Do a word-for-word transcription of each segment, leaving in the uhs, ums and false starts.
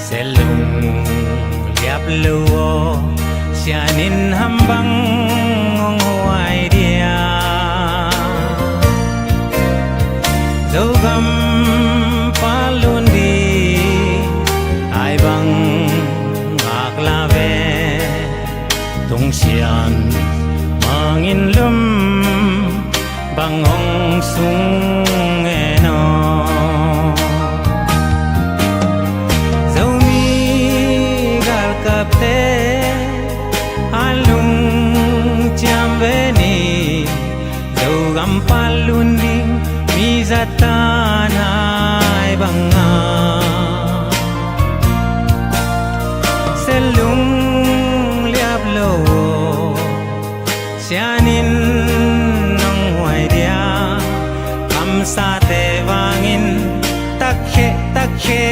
Selung liap lo aw, sianin ham bang hong huai dia. Zogam palun di ai bang ngak la ve. Tungsian mangin lum bang hong sung e no. Zomi galkapte a lungciam ve ni. Zogam palun ding mi zatan ai banga. Selung liap lo sianin nong huai dia. Kamsate vangin takhe takhe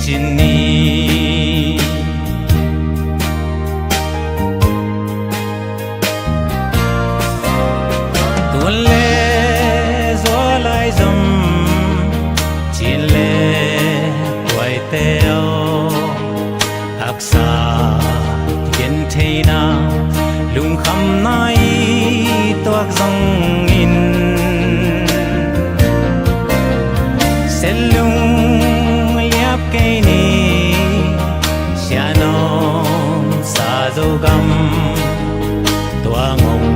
cin ni. Tun le zualai zom cin le huaite aw. Haksa gentheina lungkhamna i tuak zongin, Selung liap kei ni. Sianom sa Zogam tuang hong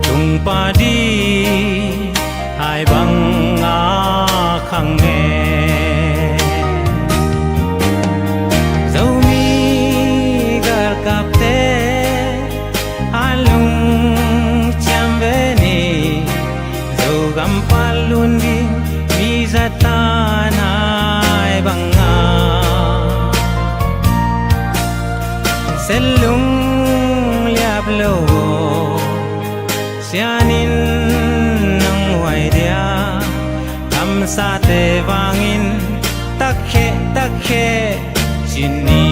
tungpa di. Ai bang a khang e. Zomi galkapte a lungciam ve ni. Zogam palun ding mi zatan ai banga. Selung liap lo sianin nong huai dia. Kamsate vangin takhe takhe cin ni.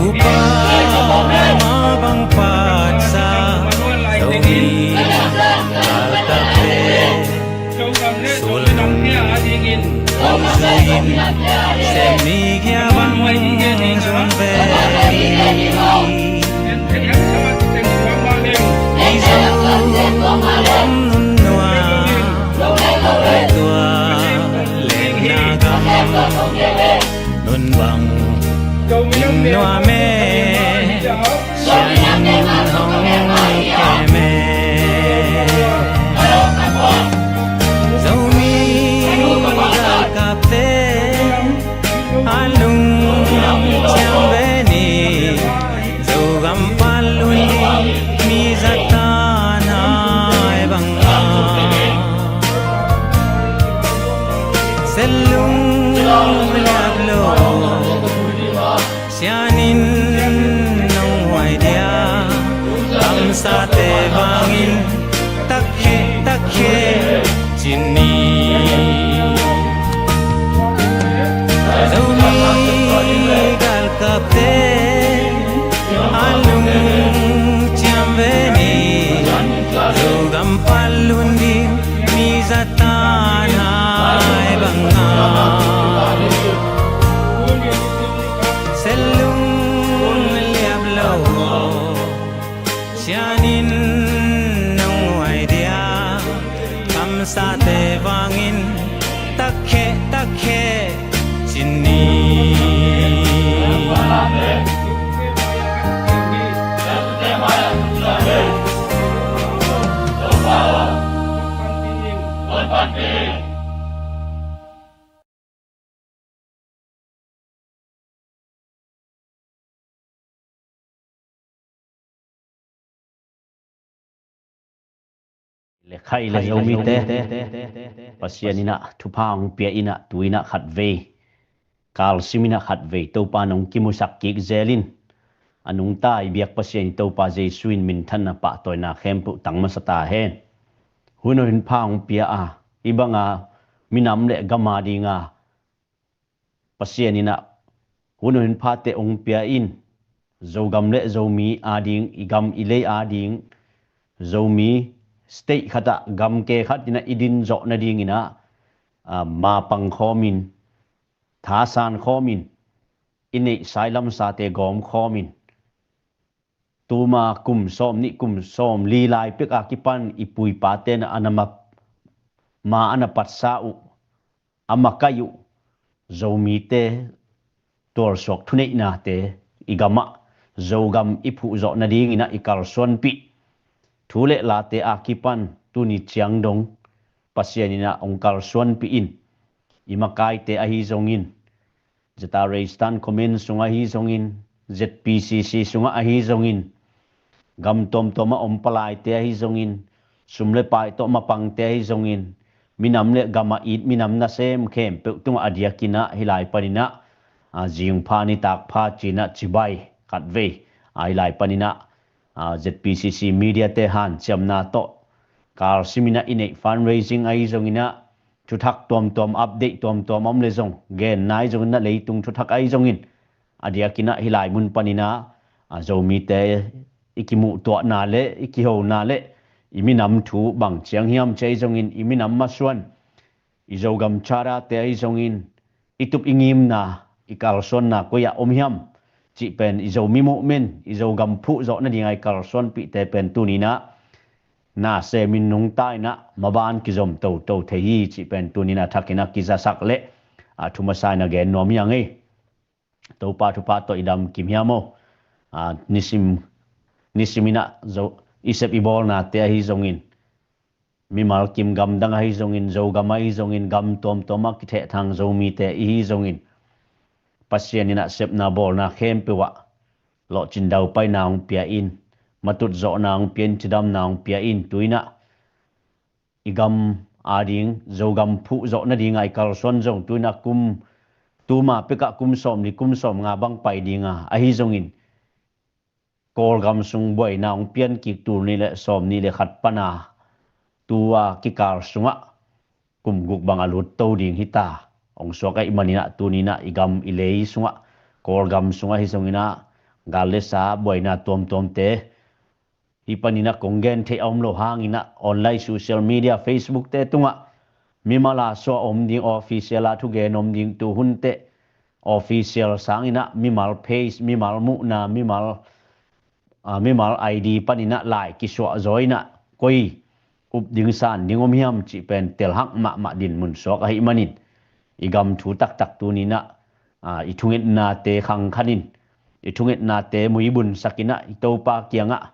Tupa ma bang patsa Zomi galkapte. Sulung sulung sem ni kia bang zun ve. Ni zong om nun nua tua leng na gam nun bang nun nua me. Sianin hong kem e. Zomi galkapte a lungciam ve ni. Zogam palun ding mi zatan ai banga. Selung liap lo sianin nong huai dia. Kamsate vangin takhe takhe cin ni. Zomi galkapte a lungciam ve ni. Zogam palun ding mi zatan ai banga. Selung liap lo sianin nong huai dia. Kamsate vangin takhe takhe cin ni. Le khai le Zomite Pasian in ah thupha hong pia in ah, tu in ah khatvei Kalsim in ah khatvei Topa nong kimusak kik zel in. A nungta i biak Pasian i Topa Jesu in minthanna pahtawina khempeuh tang masa ta hen. Hun a hun pha hong pia a, i banga minam le gam a dinga Pasian in ah hun a hun phate hong pia in, Zogam le Zomi a ding, i gam i lei a ding, Zomi state khat ah gam ke khat in ah i din zawh nadingin ah, a, mapang khawmin, thasan khawmin, i neih sailamsate gawm khawmin, tuma kum sawm nih kum sawm li lai pek a kipan i puipate na a na ma, ma a na patsa uh, a makaih uh Zomite tualsuak thuneihnate i gamah Zogam i phuhzawh nadingin ah i kalsuanpih thu le late a kipan tuni ciang dong Pasian in ah hong kalsuanpih in, i makaite ahi zongin, Zeta Reistan comment sungah ahi zongin, Z P C C sungah ahi zongin, gam tuamtuam a om palaite ahi zongin, sum le pai tawh mapangte ahi zongin, minam le gam a it minam nasem khempeuh tungah a diakin ah hih lai panin ah, a, zingpha nitakpha ci-in ah cibai khatvei, a, hih lai panin ah, a, Z P C C mediate hanciamna tawh kalsim in ah i neih fundraising ahi zongin ah, thuthak tuamtuam, update tuamtuam om le zong, gen nai zongin ah leitung thuthak ahi zongin, a diakin ah hih lai mun panin ah, a, Zomite i kimuhtuahna le i kihona le i minam thu bang ciang hiam ci ahi zongin, i minam masuan, i Zogam charate ahi zongin, i tup i ngimna, i kalsuanna koi ah om hiam cih pen, i Zomi movement, i Zogam phuhzawh nadinga i kalsuanpihte pen tuni in ah nasemin nungta in ah maban kizom toto thei hi cih pen tuni in ah thakin ah kizasak le, a, thu masa in ah gen nuam hi ing ei. Topa thupha tawh i dam kim hiam aw. A, nisim, nisim in ah Zo, i sep i bawlnate ahi zongin, mimal kim gamdang ahi zongin, Zogam ahi zongin, gam tuamtuam ah kithehthang Zomite i hi zongin, Pasian in ah sepna bawlna khempeuh ah lawhcin daupaina hong pia in, matut zawhna hong pia in, cidamna hong pia in, tu in ah i gam a ding, Zogam phuhzawh nadinga i kalsuan zong tu in ah kum, tuma pek ah kum sawm li kum sawm nga bang pai dinga ahi zongin, Kawlgam sung buaina hong pian kik tul nih le sawm nih le khat pana tua kikal sungah kum guk bang a lut to ding hi ta. Hong suak ahih manin ah tuni in ah i gam i lei sungah, Kawlgam sungah hi zongin ah gal le sa buaina tuamtuamte, hih panin ah kong gen theih a om lo hangin ah online social media, Facebook te tungah mimal a suah om ding, official a thugen om ding, tuhun teh official sangin ah mimal page, mimal muhna, mimal, a, mimal I D panin ah lai kisuah zaw in ah koi up ding san ding om hiam cih pen telhak mahmah dinmun suak ahih manin, i gam thu taktak tuni in ah, a, i thungetnate khangkhanin, i thungetnate muibunsakin ah, i Topa kiangah,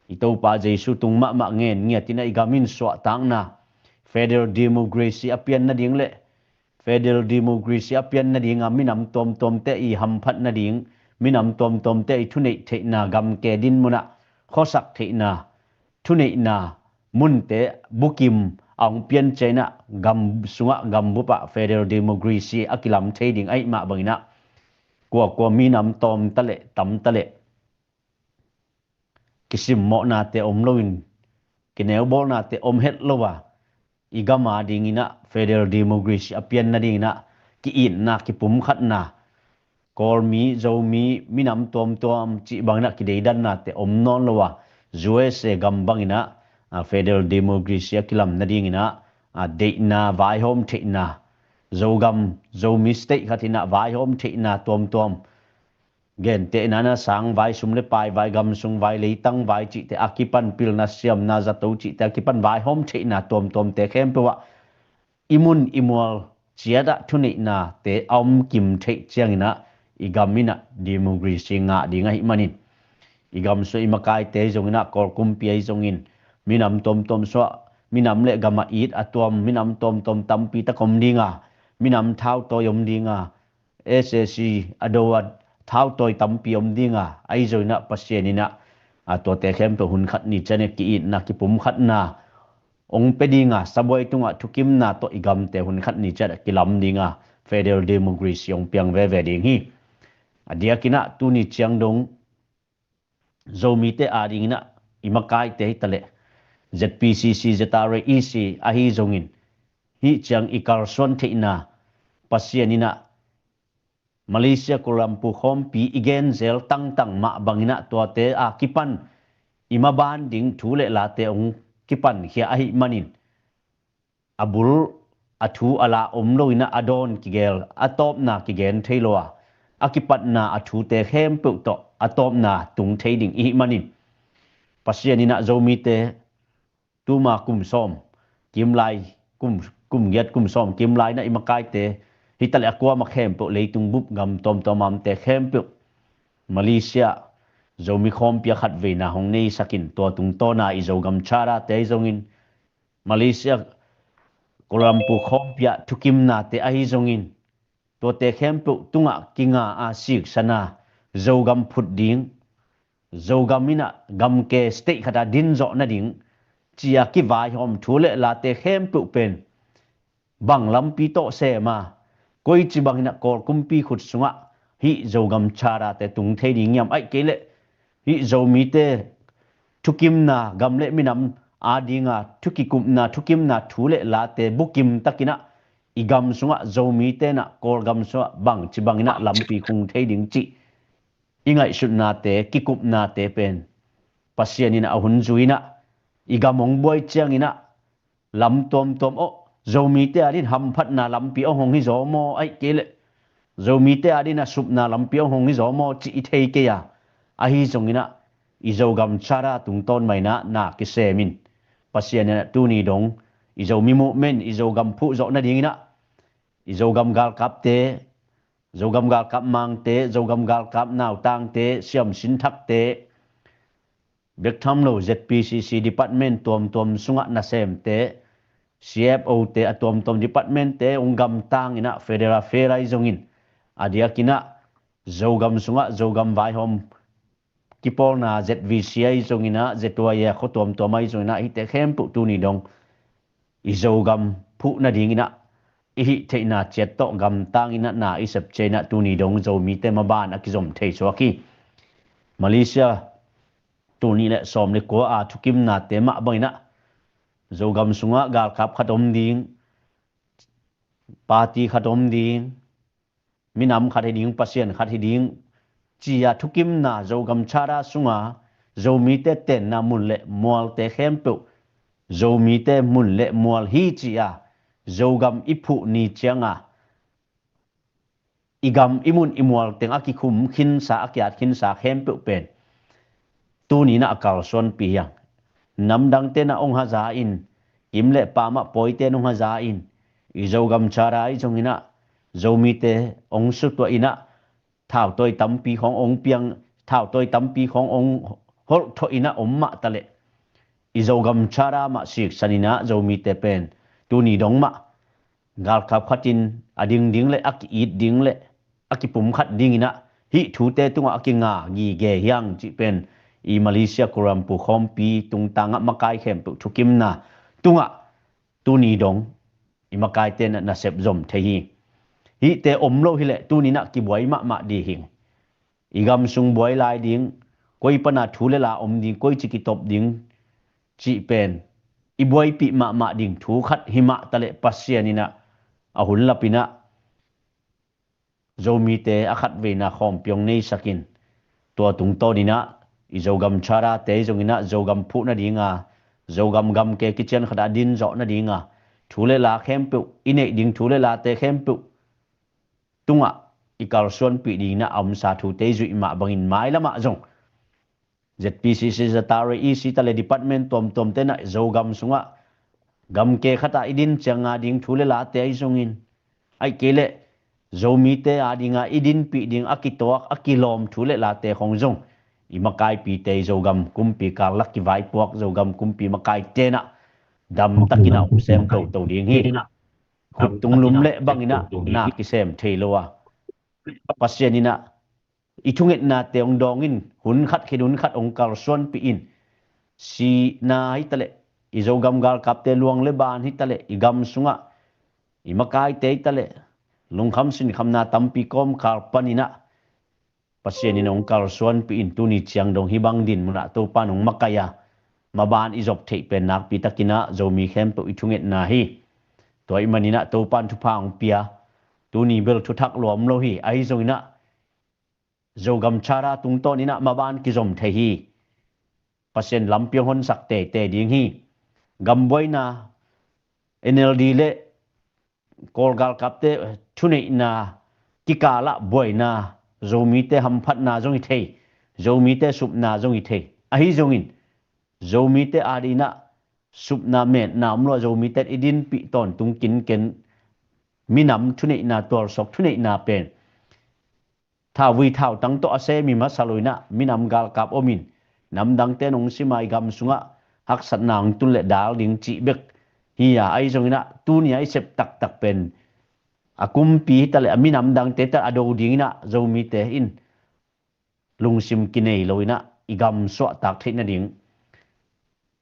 i Topa Jesu tung mahmah ngen ngiatin ah i gam in suahtakna, federal democracy a pian nading le federal democracy a pian nadinga minam tuamtuamte i hamphat nading, minam tuamtuamte i thuneih theihna, gam ke dinmun ah khuasak theihna, thuneihna munte bukim a hong pian ciangin ah gam sungah, gam bup ah federal democracy a kilam thei ding ahih mah bangin ah, kuakua minam tawm taleh tam taleh kisimmawhnate om loin, kineubawlnate om het lo a, i gam a dingin ah federal democracy a pian nadingin ah ki-itna, kipumkhatna, Kawlmi, Zomi, minam tuamtuam cih bangin ah kideidannate om nawn lo a, U S A gam bangin ah, a, federal democracy a kilam nadingin ah, a, deihna, vaihawm theihna, Zogam, Zomi state khat in ah vaihawm theihna tuamtuam, gentehna na sang vai, sum le pai vai, gam sung vai, leitang vai cihte a kipan, pilna siamna zato cihte a kipan vaihawm theihna tuamtuamte khempeuh ah i mun i mual ciat ah thuneihnate a om kim theih ciangin ah i gam in ah democracy ngah ding ahih manin, i gam sungah i makaite ahi zongin ah, Kawl kumpi ahi zongin, minam tuamtuam sungah, minam le gam a it a tuam minam tuamtuam tampi tak om ding a, minam thautawi om ding a, S A C a do a thautawi tampi om ding a, ahi zongin ah Pasian in ah, a, tuate khempeuh hun khat ni ciangin ah ki-itna, kipumkhatna hong pia ding a, sabuai tungah thukimna tawh i gamte hun khat ni ciangin ah kilam ding a, Federal Democracy hong piang veve ding hi. A diakinah tuni ciang dong Zomite adinginah i makaite hitaleh ZPCC, ZRA, EC ahi zongin hih ciang i kalsuan theihna Pasian inah Malaysia Kuala Lumpur khawmpi i genzel tangtang mah banginah tuate a kipan i maban ding thu le late hong kipankhia ahih manin a bul a thu a la om loinah a dawn kigel a tawpna kigen thei lo a a kipatna a thute khempeuh tawh a tawpna tung thei ding ihih manin Pasian inah Zomite tuma kum sawm kimlai kum, kum giat kum sawm kimlai na i makaite hitaleh a kuama khempeuh leitung bup gam tawmtawm amte khempeuh Malaysia Zomi khawmpi a khat veina hong neisakin tua tungtawna i Zogam Charter te ahi zongin Malaysia Kuala Lumpur khawmpi ah thukimnate ahi zongin tuate khempeuh tungah kinga a siksana Zogam phut ding Zogam inah gamke state khat a din zawh nading cia kivaihawm thu le late khempeuh pen bang lampi tawh sema koici banginah Kawl kumpi khut sungah hih Zogam Charter te tung thei ding hiam aih kei leh hih Zomite thukimna gam le minam adinga thukikupna thukimna thu le late bukim takinah i gam sungah Zomite inah Kawl gam sungah bangci banginah lampi khung thei ding cih i ngaihsutnate kikupnate pen Pasian inah a hun zui inah i gam hong buai cianginah lam tuamtuam awh Zomite adin hamphatna lampi hong hong hi zaw maw aih kei leh Zomite adin a supna lampi hong hong hi zaw maw cih i thei kei a ahi zonginah i Zogam Charter tungtawn mainah na kisemin Pasian inah tuni dong i Zomi movement i Zogam phuh zawh nadinginah i Zogam galkapte Zogam galkap mangte Zogam galkap nautangte siamsin thakte bek tham lo ZPCC department tuamtuam sungah nasemte CFO te a tuamtuam department te hong gamtang inah Federal Affairs ahi zongin a diakinah Zogam sungah Zogam vaihawm kipawlna ZVC ahi zonginah ZYA khua tuamtuam ahi zonginah hihte khempeuh tuni dong i Zogam phuh nadinginah i hih theihna ciat tawh gamtang inah na i sepcia inah tuni dong Zomite maban a kizom thei suak hi. Malaysia tuni le sawm le kua a thukimnate mah banginah Zogam sungah galkap khat om ding, party khat om ding, minam khat hi ding, Pasian khat hi ding, cia thukimna Zogam Charter sunga Zomite tenna mun le mualte khempeuh Zomite mun le mual hi cia Zogam i phuh ni cianga i gam i mun i mual teng a kikhum khinsa a kiat khinsa khempeuh pen tuninah a kalsuanpih hiang. Namdang tenah hong haza in kim le pamah pawiten hong haza in i Zogam Charter ahi zonginah Zomite hong sutuah inah thautawi tampi khawng hong piang thautawi tampi khawng hong holh thawh inah om mah taleh i Zogam Charter mah siksan inah Zomite pen tuni dong mah galkap khatin a ding ding le a ki-it ding le a kipum khat dinginah hih thute tungah a kinga gige hiang cih pen i Malaysia Kuala Lumpur khawmpi tungtangah makai khempeuh thukimna tungah tuni dong i makaite na nasep zom thei hi. Hihte om lo hileh tuninah kibuai mahmah dih hing. I gam sung buai lai ding, koi pana thu le la om ding, koi ci kitop ding cih pen i buaipih mahmah ding thu khat himah taleh Pasian inah a hun lapinah Zomite a khat veina khawmpi hong neisakin tua tungtawn inah i Zogam Charter te zonginah Zogam phuh nadinga Zogam gamke kician khatah a din zawh nadinga thu le la khempeuh i neih ding thu le late khempeuh tungah i kalsuanpih dinginah a omsa thute i zuih mah bangin mailamah zong ZPCC, ZRA, EC taleh department tuamtuam tenah Zogam sungah gamke khatah i din cianga ding thu le late ahi zongin aih kei leh Zomite adinga i dinpih ding a kituak a kilawm thu le late khong zong i makaipite i Zogam kumpi karlak kivaipuak Zogam kumpi makai tenah damtakinah om sem toto ding hi. Khut tunglum le banginah na kisem thei lo a Pasian inah i thungetnate hong dawngin hun khat khit hun khat hong kalsuanpih in sihna hitaleh i Zogam galkapte luang le ban hitaleh i gam sungah i makaite hitaleh lungkham sinkhamna tampi kawmkal paninah Pasian in hong kalsuanpih in tuni ciang dong hih bang din munah Topa in hong makaih a, maban i zop theih pen nakpi takinah Zomi khempeuh i thungetna hi. Tua ih maninah Topa in thupha hong pia. Tuni bel thuthak lua om lo hi. Ahi zonginah Zogam Charter tungtawninah maban kizom thei hi. Pasian lampiang honsak teitei ding hi. Gambuaina N L D le Kawl galkapte thuneihna kikalah buaina, Zomite hamphatna zong hi thei, Zomite supna zong hi thei. Ahi zongin Zomite adinah supna metna om lo a Zomite i dinpih tawntung kinken minam thuneihna tualsawk thuneihna pen thauvui thautang tawh a sem i masa lo inah minam galkap omin namdangte nong sima i gam sungah haksatna hong tun le dal ding cih bek hi a, ahi zonginah tunia i sep taktak pen a kumpi hita le a minam dangte ta a do dinginah Zomite in lungsim kinei lo inah i gam suahtak theih nading,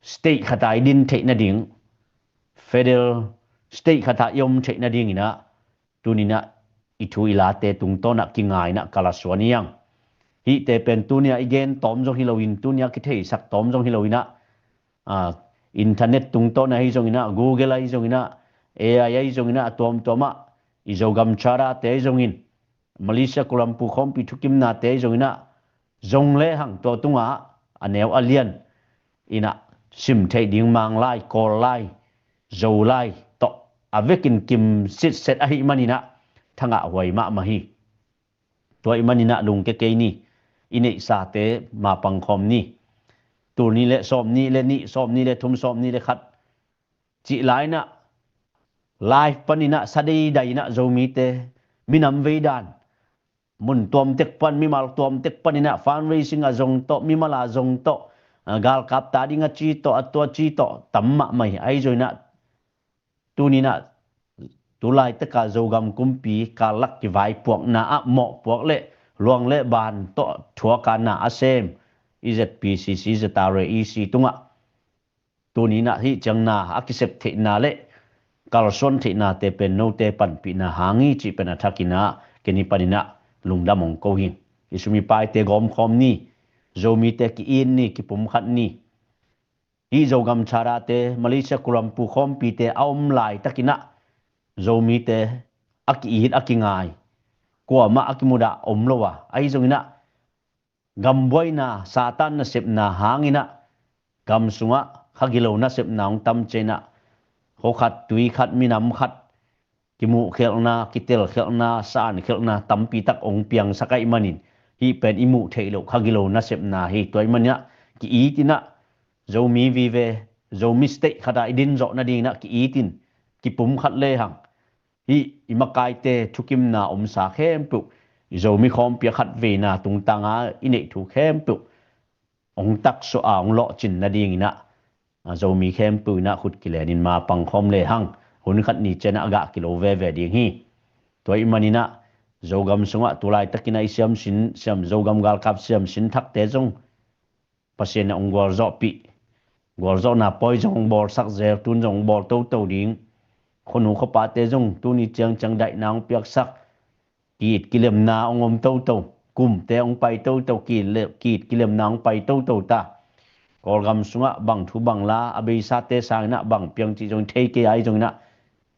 state khata i din theih nading, federal state khata i om theih nadinginah tuninah i thu i late tungtawnah kingainah ka la suan iang. Hihte pen tunia i gen tawm zong hi loin, tunia kitheisak tawm zong hi loinah, internet tungtawn ahi zonginah, Google ahi zonginah, A I ahi zonginah, a tuamtuamah i Zogam Charter te ahi zongin, Malaysia Kuala Lumpur khawmpi thukimnate ahi zonginah zong lehang tua tungah a neu a lian inah sim theih ding Mang lai, Kawl lai, Zo lai tawh a vekin kim sitset ahih maninah thangah huai mahmah hi. Tua ih maninah lungke kei ni. I neihsate mapangkhawm ni. Tul ni le sawm ni le nih, sawm ni le thum, sawm ni le khat cih lai inah live paninah sadeidai inah Zomite minam veidan mun tuamtek pan, mimal tuamtek paninah fundraising a zong tawh, mimal a zong tawh, galkap ta ding a ci tawh, a tua ci tawh tam mahmah hi. Ahi zonginah tuninah tulaitaka Zogam kumpi kallak kivaipuakna ah mawhpuak le luang le ban tawh thuaka na a sem i Z P C C, Z R A, E C tungah tuninah hih ciang na a kisep theihna le kalsuan theihnate pen note panpihna hang hi cih pen a thakinah keni paninah lungdam hong ko hi. I sum i paite gawmkhawm ni. Zomite ki-it ni, kipumkhat ni. Hih Zogam Charter-te Malaysia Kuala Lumpur khawmpite a om laitakinah Zomite a ki-it a kingai, kuamah a kimudah om lo a, ahi zonginah gambuaina Satan nasepna hanginah gam sungah khagilo nasepna hong tam cianginah khua khat, tui khat, minam khat kimuhkhelhna, kitelkhelhna, saankhelhna tampitak hong piangsak ahih manin hih pen i muh theih loh khagilo nasepna hi. Tua ahih maninah ki-it inah Zomi vive, Zomi state khatah i din zawh nadinginah ki-it in kipumkhat lehang hih i makaite thukimna omsa khempeuh, i Zomi khawmpi a khatveina tungtanga i neih thu khempeuh hong taksuah a hong lawhcin nadinginah Zomi khempeuh inah khut kilenin mapangkhawm lehang hun khat ni cianah a gah kilo veve ding hi. Tua ahih maninah Zogam sungah tulaitakinah i siamsin, siam Zogam galkap siamsin thakte zong Pasian in hong gualzawhpih, gualzawhna pawi zong hong bawlsak zel, tun zong hong bawl toto ding. Khuanu khuapate zong tuni ciangciang daihna hong piaksak, ki-it kilemna hong om toto, kumte hong pai toto, ki-it kilemna hong pai toto ta. Kawlgam sungah bang thu bang la, a beisate sanginah bang piang cih zong thei kei ahi zonginah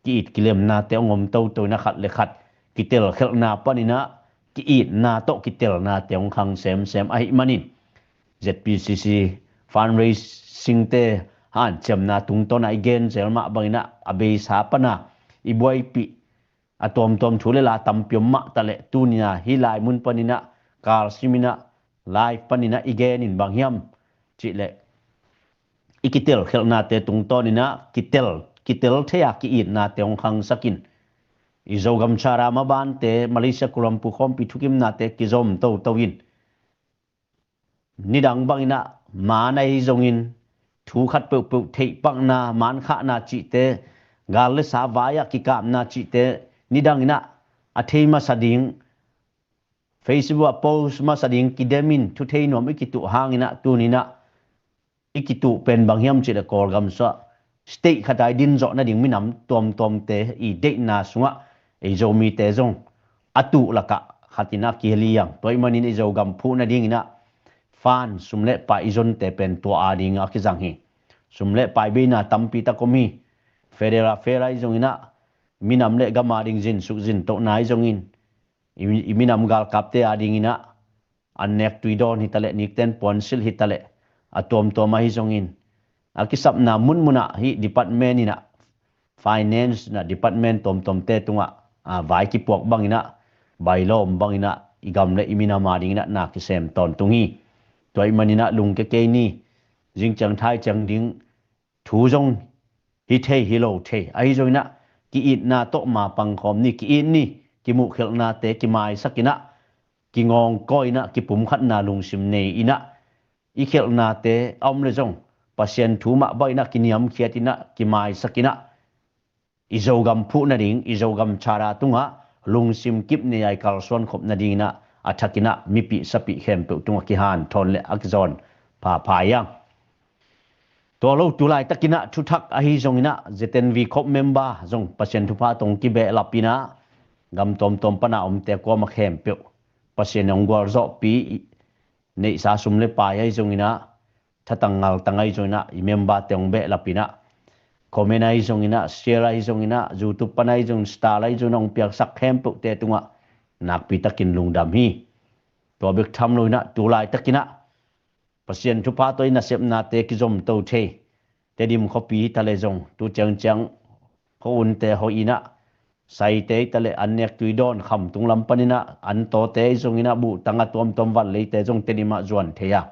ki-it kilemnate hong om toto inah khat le khat kitelkhelhna paninah ki-itna tawh kitelnate hong khang semsem ahih manin Z P C C fundraising-te hanciamna tungtawnah i gen zel mah banginah a beisa pana i buaipih a tuamtuam thu le la tampi om mah taleh tunia hih lai mun paninah kalsiminah live paninah i genin bang hiam cihleh i kitelkhelhnate tungtawninah kitel, kitel thei-a ki-itnate hong khangsakin i Zogam Charter mabante Malaysia Kuala Lumpur khawmpi thukimnate kizom toto in nidang banginah maan ahi zongin thu khat peuhpeuh theihpakna, maankhahna cihte, gal le sa vai-ah kikapna cihte nidanginah a thei masa ding, Facebook ah post masa ding kidemin thuthei nuam i kituh hanginah tuninah i kituh pen bang hiam cihleh Kawlgam sungah state khatah i din zawh nading minam tuamtuamte i deihna sungah ei Zomite zong a tuh lakah khat in ah kihel hi hang. Tua ahih manin ei Zogam phuh nading in ah fund, sum le pai i zonte pen tua ading a kizang hi. Sum le pai beina tampi tak om hi. Federal Fair ahi zongin ah, minam le gam ading zinsuk zintohna ahi zongin, i, i minam galkapte adingin ah, an nek tui dawn hi taleh, nikten puansilh hi taleh, a tuamtuam ahi zongin, a kisapna munmun ah hih department in ah, finance in ah department tuamtuamte tungah, a, vai kipuak bangin ah, bailawm bangin ah, i gam le i minam adingin ah na kisem tawntung hi. Tua ahih manin ah lungke kei ni, zing ciang thai ciang ding thu zong hi thei hi lo thei. Ahi zongin ah ki-itna tawh ma pangkhawm ni, ki-it ni, kimuhkhelhnate kimaisak in ah, kingawngkawi in ah, kipumkhatna lungsim nei in ah, i khelhnate a om le zong Pasian thu mah bangin ah kiniamkhiat in ah, kimaisak in ah, i Zogam phuh nading, i Zogam Charter tungah lungsim kip nei a i kalsuan khop nadingin ah, a thakin ah mipih sapih khempeuh tungah kihanthawn le a kizawn phapha hi hang. Tua lo, tu laitakin ah thuthak ahi zongin ah, Z N V COP member zong Pasian thupha tawh hong kibehlap in ah, gam tuamtuam pan a omte kuamah khempeuh Pasian in hong gualzawhpih i neihsa sum le pai ahi zongin ah, thatang ngaltang ahi zongin ah, i member-te hong behlap in ah, comment ahi zongin ah, share ahi zongin ah, YouTube pan ahi zongin, star ahi zongin ah, hong piaksak khempeuhte tungah nakpi takin lungdam hi. Tua bek tham lo in ah, tu laitakin ah Pasian thupha tawh i nasepnate kizomto thei Tedim khuapi hi taleh zong, tu ciangciang khuaunte hoih in ah, saite hi taleh, an nek tui dawn khamtung lam panin ah, an tawte hi zongin ah, buhtang a tuamtuam vanleite zong Tedim ah zuan thei a,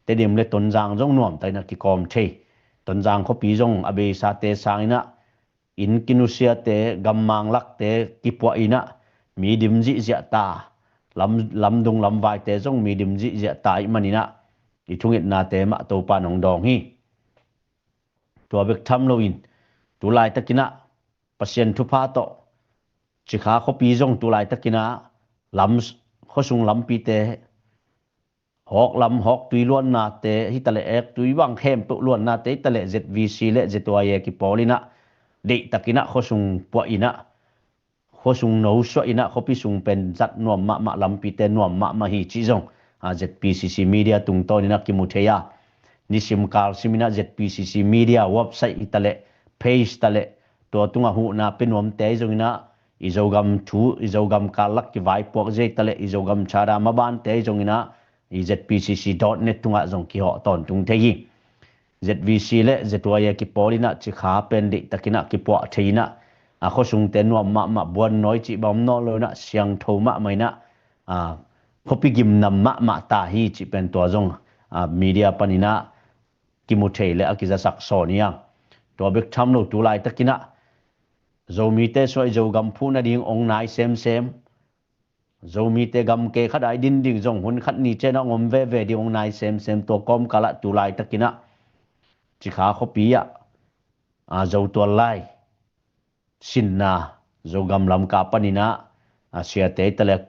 Tedim le Tonzang zong nuamtak in ah kikawm thei. Tonzang khuapi zong a beisate sangin ah, inn kinusiate, gammang lakte kipuah in ah, mi dim zihziah ta, lam, lamdung lamvaite zong mi dim zihziah ta ahih manin ah, i thungetnate mah Topa in hong dawng hi. Tua bek tham loin, tu laitakin ah Pasian thupha tawh Cikha khuapi zong tu laitakin ah lam, khuasung lampite, hawk lam, hawk tui luannate hi taleh, ek tui bang khempeuh luannate hi taleh, Z V C le Z Y A kipawl in ah deihtakin ah khuasung puah in ah, khuasung nosuah in ah, khuapi sung pen zat nuam mahmah, lampite nuam mahmah hi cih zong, a, Z P C C media tungtawn in ah kimu thei a, nisim kalsim in ah Z P C C media website hi taleh, page taleh, tua tungah huhna pia nuamte hi zongin ah, i Zogam thu, i Zogam karlak kivaipuak zia hi taleh, i Zogam Charter mabante hi zongin ah, i Z P C C dot net tungah zong kihawh tawntung thei hi. Z V C le Z Y A kipawl in ah Cikha pen deihtakin ah kipuah thei in ah, a, khuasungte nuam mahmah, buannawi cih bang om nawn lo in ah, siangtho mahmah in ah, a, khuapi gimnam mahmah ta hi cih pen tua zong, a, media panin ah kimu thei le a kizasak sawn hi hang. Tua bek tham lo, tu laitakin ah Zomite sungah i Zogam phuh nading hong nai semsem, Zomite gamkei khat a i din ding zong hun khat ni ciang ah hong om veve ding hong nai semsem, tua kawmkal ah tu laitakin ah Cikha khuapi ah, a, Zotual lai sinna, Zogam Lamka panin ah, a, siate hi taleh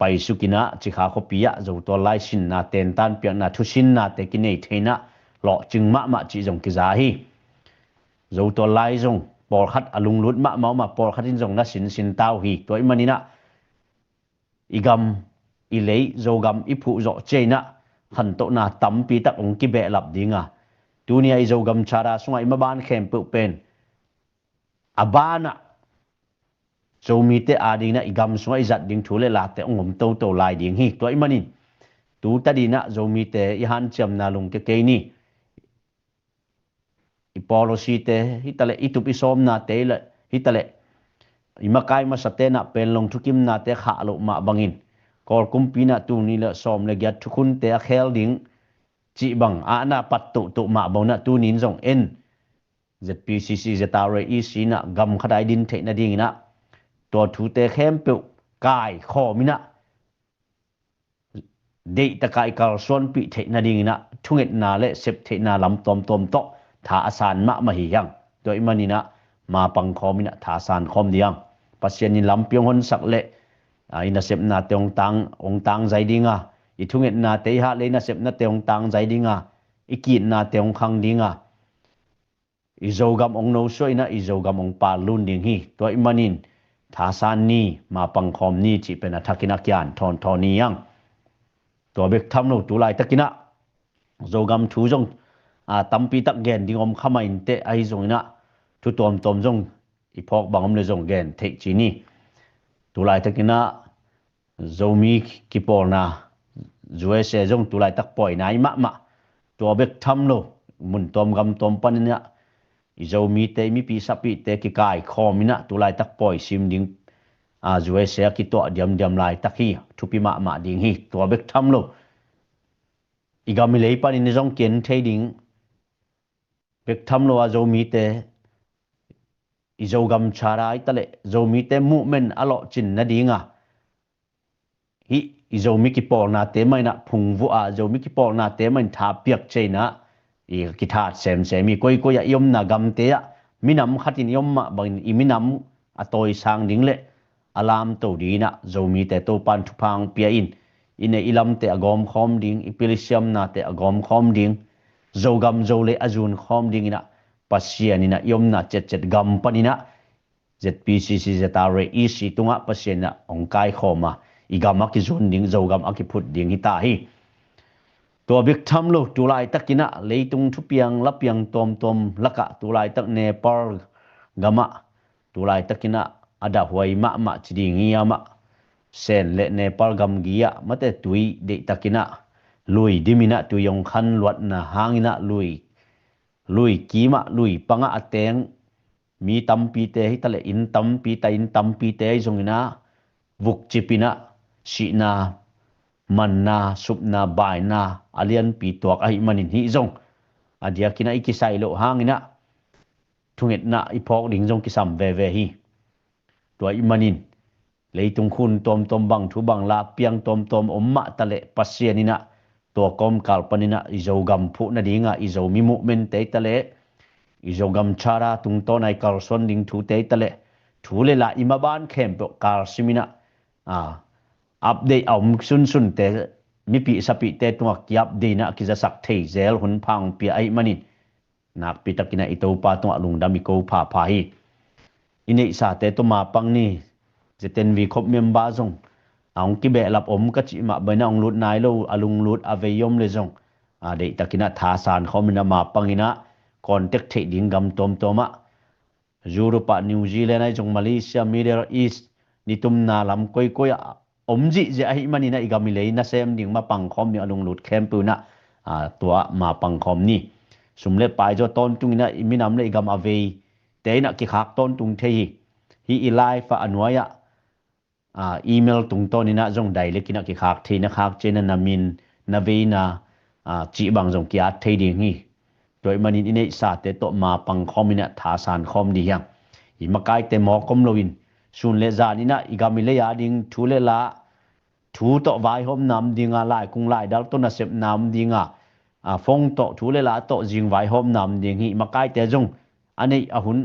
paisuk in ah Cikha khuapi ah Zotual lai sinna, tentan piakna, thusinnate kinei thei in ah lawhcing mahmah cih zong kiza hi. Zotual lai zong pawlkhat a lunglut mahmah om a, pawlkhat in zong na sinsin ta uh hi. Tua ahih manin ah i gam, i lei, Zogam i phuh zawh ciang in ah khantohna tampi tak hong kibehlap ding a, tuni a i Zogam Charter sungah i maban khempeuh pen a ban ah Zomite adingin ah i gam sungah i zat ding thu le late hong om toto lai ding hi. Tua ahih manin, tu tadin ah Zomite i hanciamna lungke kei ni. I policyte hi taleh, i tup i sawmnate hi taleh, i makai masate in ah Panglong thukimnate khah loh mah bangin, Kawl kumpi in ah tuni le sawm le giat thukhunte a khel ding cih bang a na pat tohtoh mah bang in ah, tuni in zong en Z P C C, Z R A E C in ah gam khat a i din theih nadingin ah, tua thute khempeuh kaikhawm in ah, deihtak a i kalsuanpih theih nadingin ah, thungetna le septheihna lam tuamtuam tawh tha a san mahmah hi hang. Tua ahih manin ah, ma pangkhawm in ah tha san khawm ding. Pasian in lampi hong honsak leh, a, i nasepnate hong tang, hong tangzai ding a, i thungetnate, i hah le i nasepnate hong tangzai ding a, i ki-itnate hong khang ding a, i Zogam hong nosuah in ah, i Zogam hong pallun ding hi. Tua ahih manin, thasan ni, mapangkhawm ni cih pen a thakin a kian thawnthawn ni ang. Tua bek tham lo tu laitakin ah Zogam thu zong a tampi tak gen ding om kha mah inteh, ahi zongin ah thu tuamtuam zong i phawk bang om le zong gen theih ci ni. Tu laitakin ah Zomi kipawlna U S A zong tu laitak pawi nai mahmah. Tua bek tham lo mun tuam gam tuam panin ah i Zomite, i mipi sapite kikaikhawm in ah tu laitak pawi sim ding, a, U S A a kituah diamdiam laitak hi. Thupi mahmah ding hi. Tua bek tham lo i gam i lei panin zong ken thei ding. Bek tham lo a Zomite, i Zogam Charter hi ta leh Zomite movement a lawhcin nading a, hih i Zomi kipawlnate mah in ah phungvuh a, Zomi kipawlnate mah in thapiak ciangin ah i kithat semsem hi. Koikoi ah i omna gamte ah minam khat in i om mah bangin i minam a tawisang ding le a lamto dingin ah Zomite Topan thupha hong pia in, i neih i lamte a gawmkhawm ding, i pil i siamnate a gawmkhawm ding, Zogam Zolei a zunkhawm dingin ah Pasian in ah i omna ciatciat gam panin ah Z P C C, Z R A E C tungah Pasian in ah hong kaikhawm a, i gam a kizun ding, Zogam a kiphut ding hi ta hi. Tua bek tham lo tu laitakin ah leitung thupiang lapiang tuamtuam lakah tu laitak Nepal gamah tu laitakin ah a dahhuai mahmah ci ding hi. Amah Sen le Nepal gamgi ah mate tui deihtakin ah lui dimin ah tui hong khan luatna hangin ah lui, lui kim ah lui pangah a teng mi tampite hi ta leh inn tampi ta, inn tampite ahi zongin ah vukcip in ah sihna, manna, supna, baina a lianpi tuak ahih manin hih zong a diakin ah i kisai loh hangin ah thungetna i phawk ding zong kisam veve hi. Tua ahih manin leitung khun tuamtuam bang thu bang la piang tuamtuam om mah ta leh Pasian in ah tua kawmkal panin ah i Zogam phuh nading a, i Zomi movement-te hi ta leh i Zogam Charter tungtawn a i kalsuan ding thute hi ta leh thu le la i maban khempeuh kalsim in ah, a, update a om sunsunte, mipi sapite tungah ki-update in ah kizasak thei zel hun pha hong pia ahih manin nakpi takin ah i Topa tungah lungdam i ko phapha hi. I neihsate tawh mapang ni. Z N V khop member zong a hong kibehlap om ka cih mah bangin ah hong lut nai lo, a lunglut a vei om le zong a deihtakin ah thasan khawmin ah mapangin ah contact theih ding gam tuamtuam ah Europe ah, New Zealand ahi zong, Malaysia, Middle East, nitumna lam koikoi ah om zihziah ahih manin ah i gam i lei nasem ding, mapangkhawm ding a lunglut khempeuh in ah, a, tua mapangkhawm ni. Sum le pai zaw tawntungin ah i minam le i gam a veite in ah kikhak tawntung thei hi. Hih i live ah a nuai ah, a, email tungtawnin ah zong direct in ah kikhak thei, na khak ciangin ah na min, na veina, a, cih bang zong ki-at thei ding hi. Tua ahih manin i neihsate tawh mapang khawmin ah thasan khawm dih hi hang. I makaite mawk om loin sun le zanin ah i gam i lei a ding thu le la, thu tawh vaihawmna om ding a, laikung laidal tawh nasepna om ding a, a, phone tawh thu le la tawh zing vaihawmna om ding hi. I makaite zong a neih a hun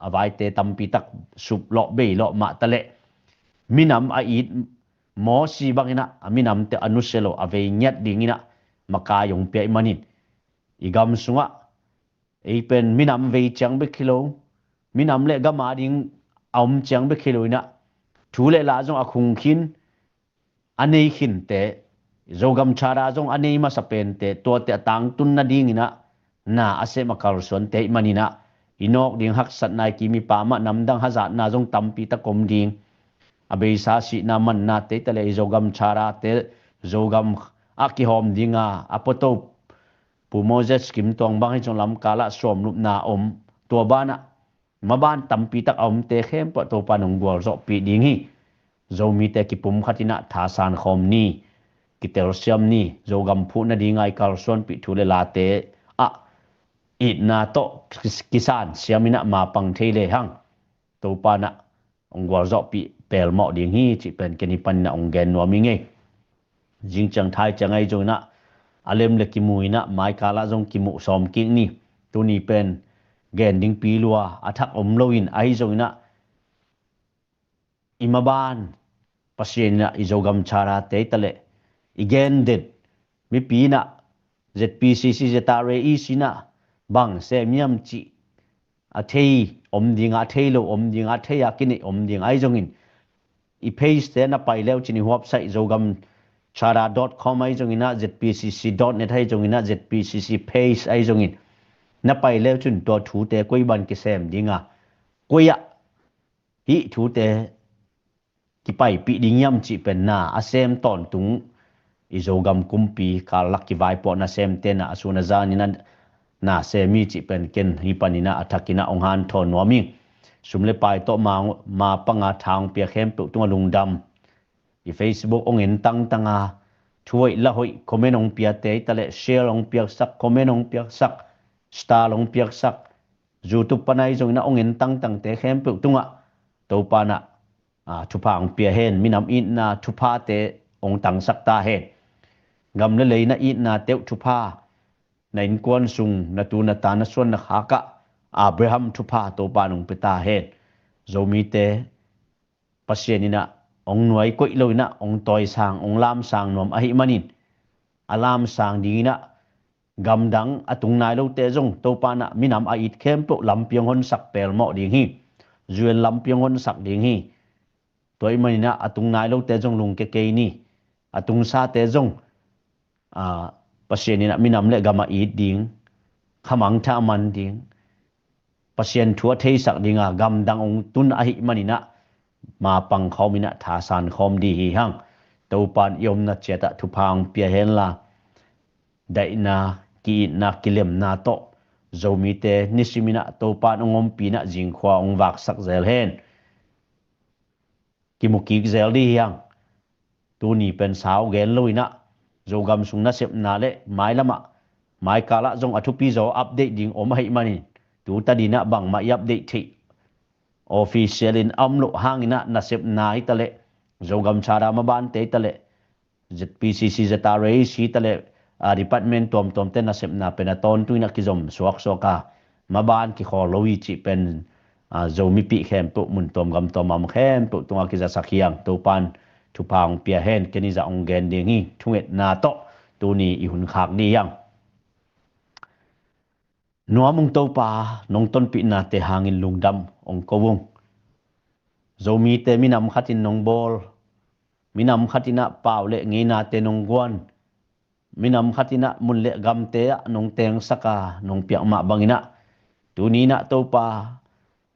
a vaite tampi tak sup lawh bei lawh mah ta leh minam a it Mosi bangin ah a minamte a nusia lo a vei ngiat dingin ah makai hong pia ahih manin i gam sungah ei pen minam vei ciang bek hi lo, minam le gam a ding a om ciang bek hi lo in ah thu le la zong a khung khin, a nei khinte, Zogam Charter zong a nei masa pente, tuate a tangtun nadingin ah na a sem a kalsuante ahih manin ah i nawk ding haksatna, i kim i pam ah namdang hazatna zong tampi tak om ding. A beisa sihna mannate hi ta leh i Zogam Charter-te, Zogam ah kihawm ding a, a photo Pu Moses Kim Tuang bang hi zong lamkal ah sawmlupna om. Tua banah maban tampi tak a omte khempeuh Topa in hong gualzawhpih ding hi. Zomite kipumkhat in ah thasan khawm ni, kitelsiam ni. Zogam phuh nading a i kalsuanpih thu le late ah itna tawh kis-, kisan siam in ah mapang thei le hang. Topa in ah hong gualzawhpih pelmawh ding hi cih pen ken i panin ah hong gen nuam ing ei. Zing ciang thai ciang ahi zongin ah a lem le kimu in ah maikal ah zong kimuh sawm kik ni. Tuni pen gen ding pi lua a thak om loin, ahi zongin ah i maban Pasian in ah i Zogam Charter-te hi ta leh i gen den mipi in ah Z P C C, Z R A E C in ah bang sem hiam cih a thei om ding a, a thei lo om ding a, a thei a kineih om ding ahi zongin i page te na pai leu cin i website Zogam Chara dot com ahi zongin ah, Z P C C dot net ahi zongin ah, Z P C C page ahi zongin na pai leu cin tua thute koi ban kisem ding a, koi ah hih thute kipaipih ding hiam cih pen na a sem tawntung i Zogam kumpi karlak kivaipuah nasemte na a sun a zanin a na sem hi cih pen ken hih panin ah a thakin ah hong hanthawn nuam hi. Sum le pai tawh ma, ma panga tha hong pia khempeuh tungah lungdam. I Facebook hong en tangtang a, thu hoih la hoih comment hong piate hi taleh, share hong piaksak, comment hong piaksak, star hong piaksak, YouTube pan ahi zongin ah hong en tangtangte khempeuh tungah Topa in ah, a, thupha hong pia hen, minam itna thuphate hong tangsak ta hen. Gam le lei na itnate uh thupha, na innkuan sung, na tu na ta na suan na khak ah Abraham thupha Topa in hong pia ta hen. Zomite Pasian in ah hong nuai koih lo in ah hong tawisang, hong lamsang nuam ahih manin, a lamsang dingin ah gamdang a tung nai lote zong Topa in ah minam a it khempeuh lampi hong honsak pelmawh ding hi. U N lampi hong honsak ding hi. Tua ahih manin ah a tung nai lote zong lungkia kei ni. A tungsate zong, a, Pasian in ah minam le gam a it ding, khamangthah a man ding, Pasian thu a theisak ding a gamdang hong tun ahih manin ah, ma pang khawm in ah thasan khawm ding hi hang. Topa in i omna ciat ah thupha hong pia hen la, daihna, ki-itna, kilemna tawh Zomite nisimin ah Topa in hong ompih in ah zingkhua hong vaksak zel hen. Kimu kik zel ding hi hang. Tuni pen sau gen lo in ah, Zogam sung nasepna le mailam ah, maikal ah zong a thupi zaw update ding om ahih manin, tu tadin ah bangmah i update theih official in a om loh hangin ah nasepna hi taleh, Zogam Chara mabante hi taleh, Z P C C, Z R A C taleh, a, department tuamtuamte nasepna pen a tawntung in ah kizom suaksuak a, maban kikhawl lo hi cih pen, a, Zomipih khempeuh, mun tuam gam tuam a om khempeuh tungah kizasak hi hang. Topa in thupha hong pia hen. Ken i zah hong gen ding hi. Thungetna tawh tuni i hun khak ding hi hang. Nuam ung Topa, nong tonpihnate hangin lungdam hong ko ung. Zomite minam khatin nong bawl, minam khatin ah pau le ngeinate nong guan, minam khatin ah mun le gamte ah nong tengsak a, nong piak mah bangin ah, tuni in ah Topa,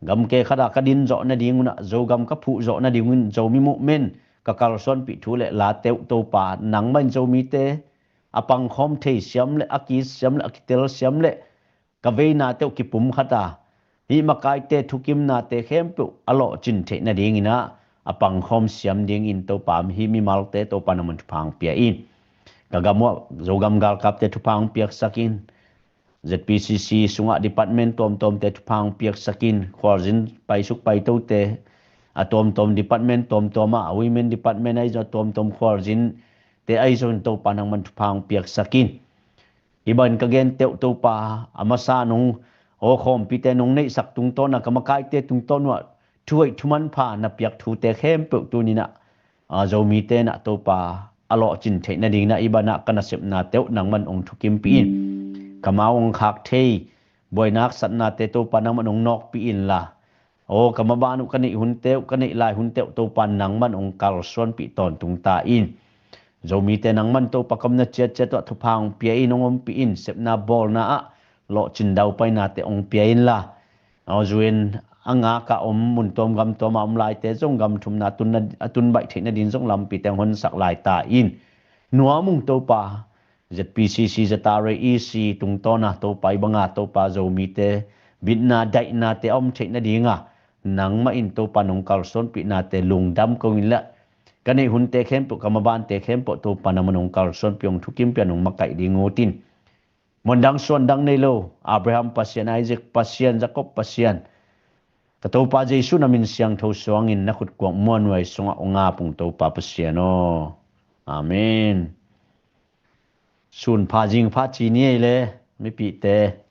gamke khat ah ka din zawh nadingun ah, Zogam ka phuh zawh nadingun, Zomi movement ka kalsuanpih thu le late uh Topa, nangmah in Zomite a pangkhawm thei siam le a kisiam le a kitel siam le ka veinate uh kipum khat a, hih makaite thukimnate khempeuh a lawhcin theih nadingin ah a pangkhawm siam dingin Topa, hih mimalte Topa nangman thupha hong pia in. Ka gam uh ah Zogam galkapte thupha hong piaksak in. Z P C C sungah department tuamtuamte thupha hong piaksak in. Khualzin paisuk paitote a tuamtuam department tuamtuam ah, a women department ahi zong a tuamtuam khualzinte ahi zong Topa nangman thupha hong piaksak in. Hih bangin ka gente uh Topa, a masa nong, aw khawmpite nong neihsak tungtawn a, ka makaite tungtawn uh ah thu hoih thu manpha na piak thute khempeuh tuni in ah, a, Zomite in ah Topa a lawhcin theih nadingin ah hih bangin ah ka nasepnate uh nangman hong thukimpih in. Ka mau hong khak thei buaina haksatnate Topa nangman hong nawkpih inla, aw ka maban uh, ka neih hunte uh, ka neih lai hunte uh Topa nangman hong kalsuanpih tawntung ta in. Zomite nangman Topa ka omna ciatciat uh ah thupha hong pia in, hong ompih in. Sepna bawlna ah lawhcin daupainate hong pia inla, aw U N a ngak a om, mun tuam gam tuam a om laite zong gam thumna a tunna, a tun baih theih nading zong lampite hong honsak lai ta in. Nuam ung Topa, Z P C C, Z R A E C tungtawn a Topa, hih banga Topa Zomite bitna daihnate a om theih nading a, nangmah in Topa nong kalsuanpihnate lungdam ko inla, ka neih hunte khempeuh, ka mabante khempeuh Topa nangman hong kalsuanpih, hong thukimpih a, nong makaih ding ut in. Muandang suandang nei lo Abraham Pasian, Isaac Pasian, Jacob Pasian, ka Topa Jesu na min siangtho suangin na khutkuak muanhuai sungah hong ap ung Topa Pasian aw. Amen. Sun pha zing pha ci ni ei le mipihte.